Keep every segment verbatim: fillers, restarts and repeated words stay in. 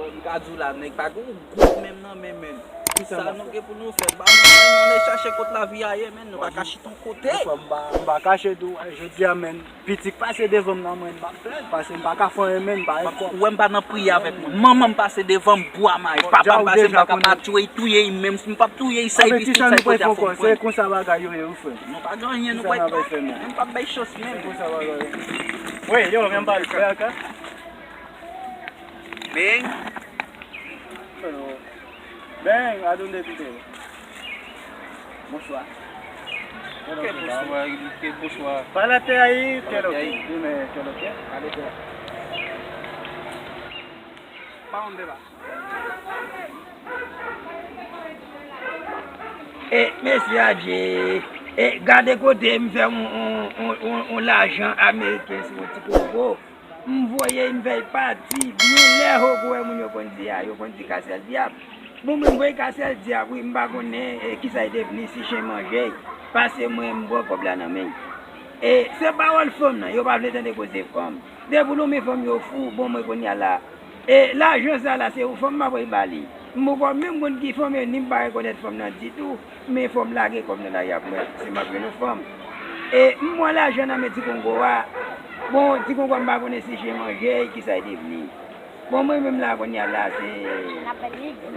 M ka di w la, nèg pa gen yon goud menm nan men, menm. Sa nou gen pou nou fè? Ba nou, nou ale chache kot lavi a ye, menm. Nou pa ka chita yon kote. Frè m, m pa, m pa kache tou, jodi a, menm. Pitit pase devan m nan, mwen, m ap plèd, paske m pa ka fè anyen, menm, m pa gen kòb. Ou wè m pa nan priye avèk moun. Manman m pase devan m, bwa mayi. Papa m pase, m pa ka pa touye, touye, menm si m p ap touye, sa e pitit, sa e kote ap fè m pran. Se konsa bagay yo ye, wi, frè. Nou pa gen anyen, nou pa, menm p ap bay chans, menm. Se konsa bagay yo. Wi, yo, menm pa l fè, ka. Beng. Beng, adunde tu te? Bonsoir. Qué bonsoir, qué bonsoir. Pala te ahí, qué lo que? Dime, qué lo que? Pala te. Pa onde va? E, mesye a Dye, e, gade kote m fè yon, yon, yon, yon, yon lajan ameriken sou yon ti kongo. M voye, m fè l pati, byen lè ho pou wè moun yo konn di a, yo konn di Kasèl dyab. Bon, mwen voye Kasèl dyab, wi, m pa konnen, e, kisa l te vini, si chen manje l, pase mwen, m pran kòb la nan men l. E, se pawòl fanm nan, yo pa vle tande koze fanm. Depi w lonmen fanm yo fou, bon, mwen kounye a la, e, lajan sa la, se yon fanm m ap voye ba li. M poko menm konn ki fanm yo, ni m pa rekonèt fanm nan ditou. Men fò m lage kòb nan lari a pou mwen, si m ap jwenn yon fanm. E m pran lajan nan men ti kongo a. Bon, ti kongo a m pa konnen si chen manje l, kisa l devni. Bon, mwen menm la kounye a la, se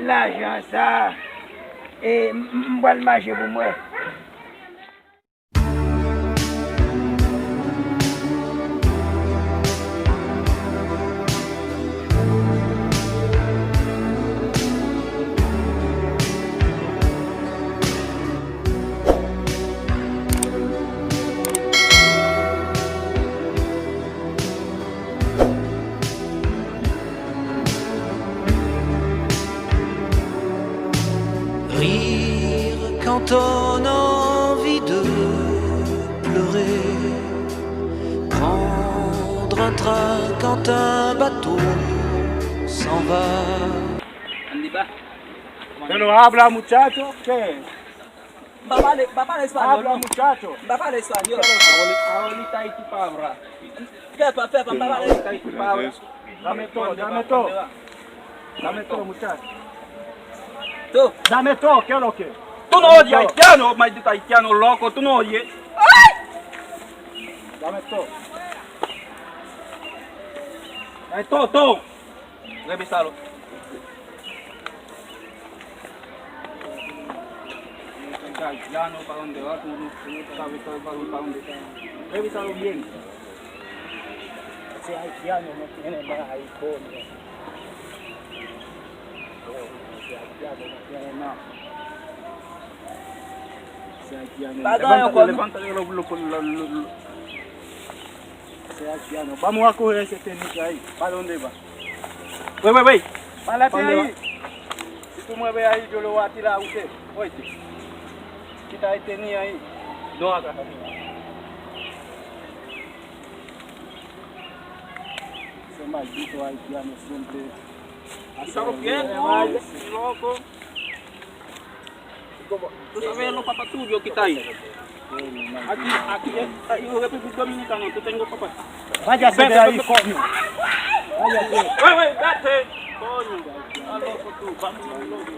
lajan sa. E m, m, m pral mache pou mwen. Rire quand on a envie de pleurer, prendre un train quand un bateau s'en va. Ann deba. Pero habla, muchacho, que M pa pale, m pa pale espanyòl, non. Habla, muchacho. M pa pale espanyòl. Abuelita y tu palabra. Pepa, pepa, m pa pale. Abuelita y tu palabra. Dame todo, dame todo. Dame todo, muchacho. Tú. Dame todo, ¿qué es lo que? Tú no oyes haitiano, maldito haitiano loco, tú no oyes. Ay! Dame todo. Dame todo, todo. Revisalo. Haitiano, pa donde va, tú no, tú no sabes para, para, para dónde está. Revisalo bien. Ese haitiano no tiene más ahí, coño. Ese haitiano no tiene nada. Ese haitiano. Pa gen ankò, non. Levanta, levanta, levanta, levanta. Ese haitiano. Vamos a coger ese tenis ahí. ¿Para dónde va? Wey, wey, wey. Pala te ahí. Si tú mueves ahí, yo lo voy a tirar a usted. Oíste. Quita el tenis ahí. No hagas así. Ese maldito haitiano siempre hace los locos. Tú sabes los papás tuyos que está ahí. Aquí, aquí, en República Dominicana, tú tengo papá. Váyase de ahí, coño. Váyase. Wey, wey, vete. Coño. Está loco tú, vamos, loco.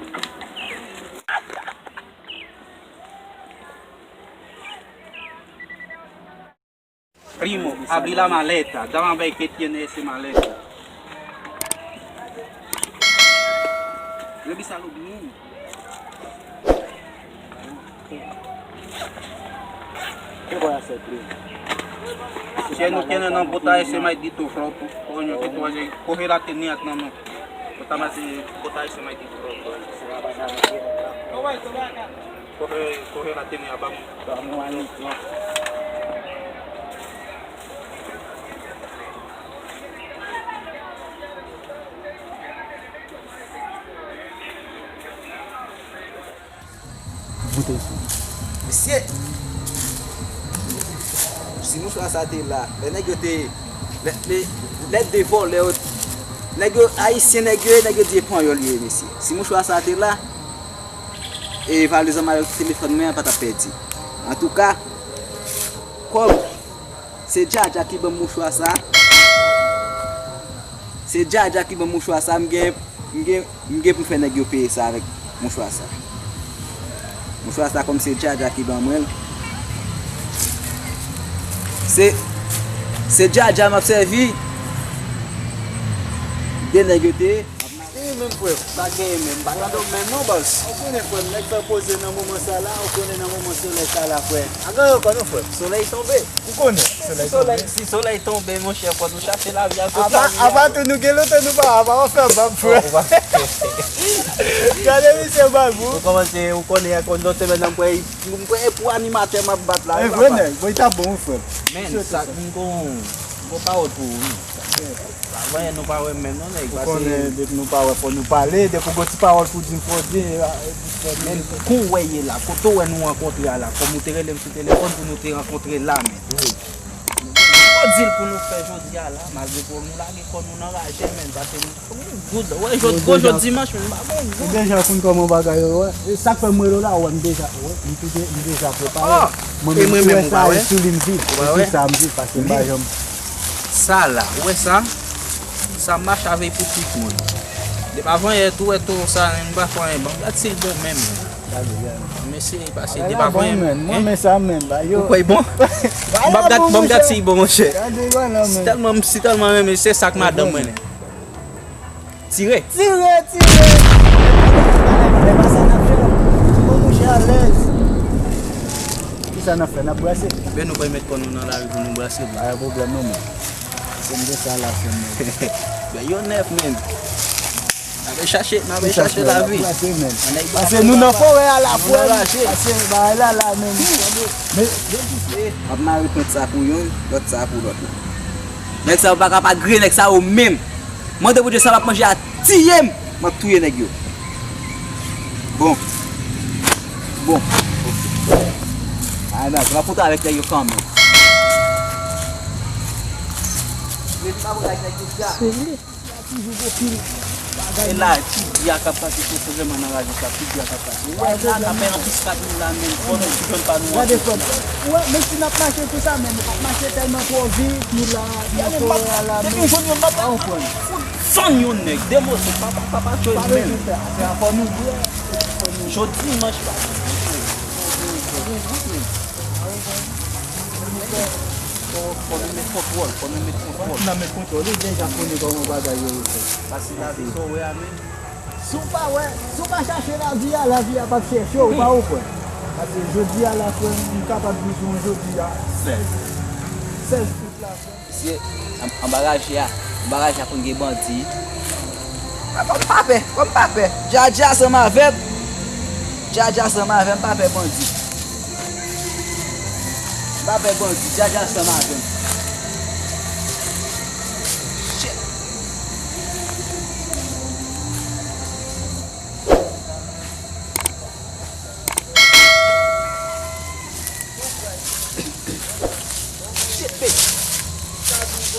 Primo, abrí la maleta. Dame a ver qué tiene ese maleta. Revísalo bien. ¿Qué voy a hacer, primo? Si él no tiene, no, bota ese maldito roto. Coño, que tú vas a coger la tenía, no, no. Bota más, eh, bota ese maldito roto. Coge, coge la tenía, vamos. Vamos ahí, no. Mesye! Si mouchwa sa te la, lè nèg yo te, lè, lè, lè de vòlè yo, nèg yo, ayisyen nèg yo ye, nèg yo di e panyòl yo ye, mesye. Si mouchwa sa te la, e valè zanmi avèk telefòn mwen an pa t ap pèdi. Antouka, kòm se Djadja ki ban m mouchwa sa, se Djadja ki ban m mouchwa sa, m gen M gen, m gen pou m fè nèg yo peye sa avèk mouchwa sa. Mouchwa sa, kòm se Djadja ki ban mwen l, se, se Djadja m ap sèvi. De nèg yo te ye. Genyen menm, frè m. Pa genyen menm. Pa tande w menm non, bòs. Ou konnen, frè m, nèg sa poze nan moman sa la, ou konnen nan moman solèy sa la, frè. A gen ankò non, frè m. Solèy tonbe. Ou konnen, solèy tonbe. Si solèy tonbe, monchè, fò nou chache lavi a sou lavi a. Apa tou, nou gen lontan nou pa, apa w fè bab, frè. Gade misye bab ou. Ou kòmanse, ou konnen, ankò yon lòt semèn nan, m kwè, m kwè e pou animatè m ap bat la. E vre, nèg, bon, li t ap bon, wi, frè m. Men, sa, m gon, m gon pawòl pou ou, wi. Avan yè nou pa wè menm non, nèg. Ou konnen, depi nou pa wè, fò nou pale. Depi w gon ti pawòl pou di m, fò w di. Men, kou w wè ye la, kote w wè nou rankontre a la, kòm ou te rele m sou telefòn pou nou te rankontre la, men. Fò w di l pou nou fè jodi a la, malgre pou nou lage kò nou nan raje, men, paske nou, nou good. Wè, jodi, gwo jodi dimanch, men, m pa bon gout. Ou deja konn kòman bagay yo, wè. E sa k fè m rele w la, wè, m deja, wè, m deja, m deja prepare. Mwen menm, ou wè sa, e sou li m viv. E sou sa m viv, paske m pa janm Sa la, ou wè sa? Sa mache avèk pou tout moun. Depi avan yè tou, wè tou sa, m pa fè anyen. Ban m gad si l bon menm. Mesye, pase depi avan yè. Mwen men sa menm, ba yo. Ou kwè l bon? M ap gad, ban m gad si l bon, monchè. Si tèlman, si tèlman renmen, se sa k madanm mwen. Tire! Tire, tire! E pa sa n ap fè. Bon, mouche alèz. Kisa n ap fè? N ap brase? Ben, nou pral met kò nou nan lari pou nou brase. Pa gen pwoblèm non, men. Se m de sa la, se m. Ben, yo nèf, men. N ap chache, n ap chache lavi. Pase nou nan forè a la, frè. Pase bagay la, la, men. Men, m ap mare pwent sa pou youn, lòt sa pou lòt la. Nèg sa yo pa ka pa griye nèg sa yo menm. Mande Bondye sa m ap manje a tiye m, m ap touye nèg yo. Bon. Bon. Ay, nan, m ap kontre avèk nèg yo kanmenm. Mwen pa kontre avèk nèg yo dja. Se li. E la, ti bri a k ap pase, se sèlman nan raje sa, ti bri a k ap pase. Ou wè la, n ap fè anpil kat nou la, men fò nou jwenn pa nou anpil. Gade, frè m. Ou wè, menm si n ap mache konsa, men nou p ap mache tèlman twò vit, nou la, nan forè a la, men. Depi m jwenn yon nòt la, m ap fout fann yon nèg, de moso, papa, papa, tchoy menm. Jodi dimanch la. Fò, fò nou met kontwòl, fò nou met kontwòl. Fò nou met kontwòl, ou deja konnen kòman bagay yo ye fèt. Pase lavi sa w wè a menm. Si w pa wè, si w pa chache lavi a, lavi a p ap chèche w, ou pa konprann. Paske jodi a la, frè m, m kapab di w jodi a, sèz. Sèz out la, frè m. Mesye, an, anba raje a, anba raje a konn gen bandi. Fò m pa pè, fò m pa pè. Djadja ansanm avè m. Djadja ansanm avè m, m pa pè bandi. M pa pè bandi, Djadja ansanm avè m. Shit. Shit, bitch.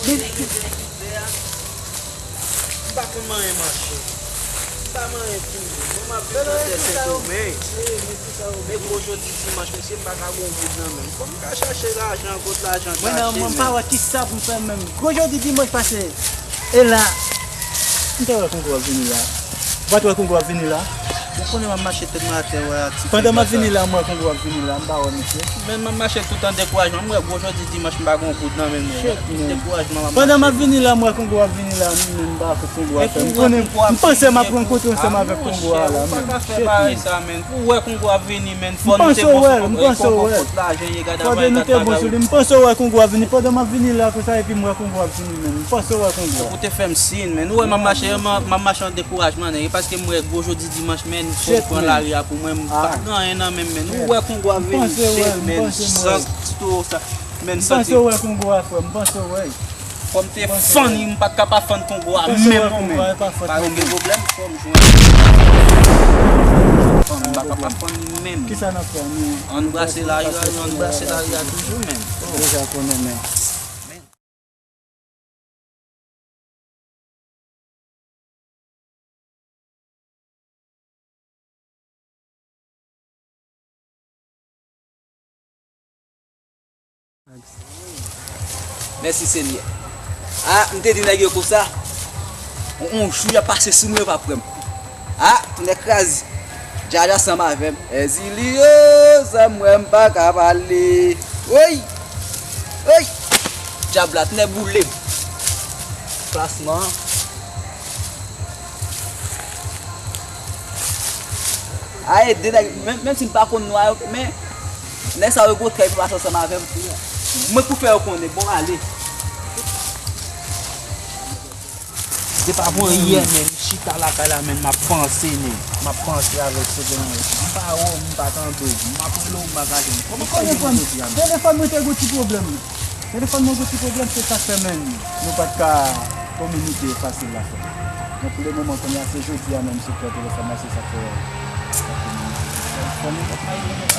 Men nèg yo, men nèg yo. M pa konn manyen mache. M pa manyen tou. Bon, m ap viv nan tè Sendomeng. Men gwo jodi dimanch, mesye, m pa ka gon goud nan men m. Fò m ka chache lajan, kot lajan kache, men. Mwen, non, mwen pa wè kisa pou m fè menm. Gwo jodi dimanch pase. E la, m te wè Kongo ap vini la. Ou pa t wè Kongo ap vini la? Ou konnen m ap mache tèt mwen atè, wè, ak ti. Pandan m ap vini la, m wè Kongo ap vini la, m pa wè misye. Men m ap mache tout an dekourajman, m wè gwo jodi dimanch m pa gon goud nan men mwen. Shit, man. Dekourajman m ap mache. Pandan m ap vini la, m wè Kongo ap vini la, men m pa wè Kongo ap fè. M konnen, m panse m ap rankontre ansanm avèk Kongo a la, men. Shit, man. Ou wè Kongo ap vini, men. Fò nou te bon sou Kongo, Kongo pot lajan ye, gade anvan, gade bagay. M panse w wè Kongo ap vini. Pandan m ap vini la konsa, epi m wè Kongo ap vini, men. M panse w wè Kongo. Ou te fè m siy, men. Ou wè m ap mache, m ap, m ap mache an dekourajman, nèg. E paske m wè gwo jodi dimanch, men, fò m pran lari a pou mwen, m pa gen anyen nan men m, men. Ou wè Kongo ap vini, shit, men, santi tou sa, men, santi. M panse w wè Kongo a, frè m. M panse w wè. Fò m te fann li, m pa t ka pa fann Kongo a menm non, men. Pa gen pwoblèm, fò m jwenn. Fò m pa ka pa fann li menm. Kisa n ap fè, nou? Ann brase lari a, ann brase lari a toujou, men. Deja konnen, men. Mèsi, Senyè. A, m te di nèg yo konsa. On, on jou y ap pase sou mwen, yo p ap kwè m. A, tonnè kraze. Djadja ansanm avè m. Èzili, o, zanmi, m pa ka pale. Woy! Woy! Dyab la, tonnè boule m. Klasman. A ede nèg, menm, menm si m pa konn nwa yo, men nèg sa yo gon trèy pou pase ansanm avè m. Mwen pou fè yo konnen, bon, ale. Depi avan yè, men, m chita lakay la, men, m ap panse, men, m ap panse avèk se gen anyen. M pa wè w, m pa tande w, m ap rele w, m pa ka jwenn ou. Kòman, kòman jodi a, men? Telefòn mwen te gon ti pwoblèm. Telefòn mwen gon ti pwoblèm, se sa k fè, men, nou pa t ka kominike fasil la, frè. Men pou le moman, kounye a, se jodi a menm, se fè telefòn la, se sa k fè. Fò nou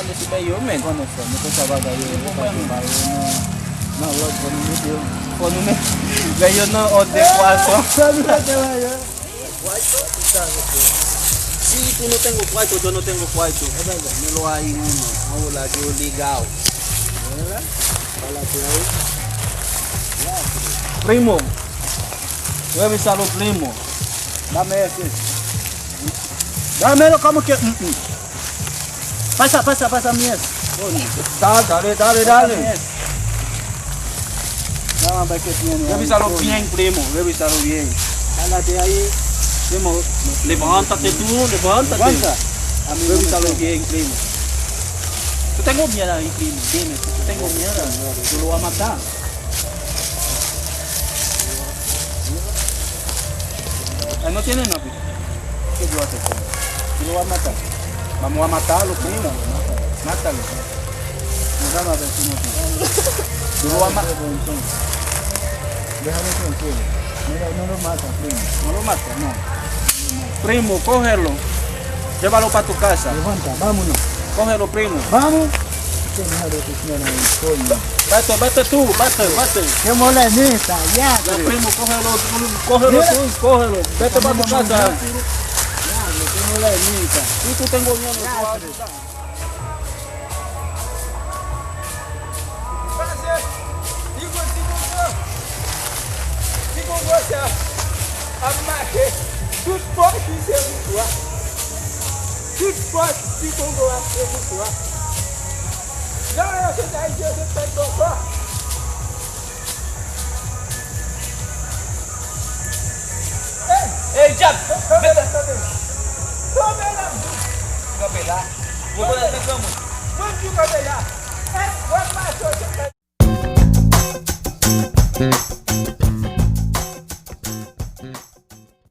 ale sou bèy yo, men. Konnen, frè, men konsa bagay yo, yo pa gen bagay yo nan, nan lòd, fò nou mete yo. Fò nou mete bèy yo nan òd de pwason. Fò nou mete bèy yo. Kwaito, ki sa yo fè? Si tu no tengo kwaito, yo no tengo kwaito. E ben, ben. Me lo hay uno, ahora yo ligao. Primo. Revisalo, primo. Dame ese. Dámelo como que. Mm, mm. Pasa, pasa, pasa, mi es. Dale, dale, dale, dale. Revisalo bien, primo. Revisalo bien. Primo, levántate tú, levántate. Revisalo bien, primo. Tú tengo miedo ahí, primo. Dime, tú tengo miedo. Tú lo vas a matar. Él no tiene novio. ¿Qué yo hace con él? Tú lo vas a matar. Vamos a matarlo, primo. Mátalo, mátalo. Mátalo. Nos vamos a ver si no tiene. Tú lo vas a matar. Déjalo tranquilo. No, no lo mata, primo. No lo mata, no. Primo, cógelo. Llévalo pa tu casa. Levanta, vámonos. Cógelo, primo. Vamos. Este hijo de tu señora es coño. Vete, vete tú, vete, vete. Qué molenita, ya. Ya, primo, cógelo, cógelo tú, cógelo. Vete pa tu casa. Diablo, qué molenita. Tú, tú tengo miedo, tú vas a matar. Pase, li gon ti kongo. Ti kongo sa ap mache. Tout pòch li se moutwa. Tout pòch ti kongo a se moutwa. Jan yo sot Ayiti, yo sot fè l bòkò. Ey, dyab! Kanpe la, kanpe la. Kanpe la. Yo konnen se granmoun. Mwen di kanpe la. Ey, w ap mache, w ap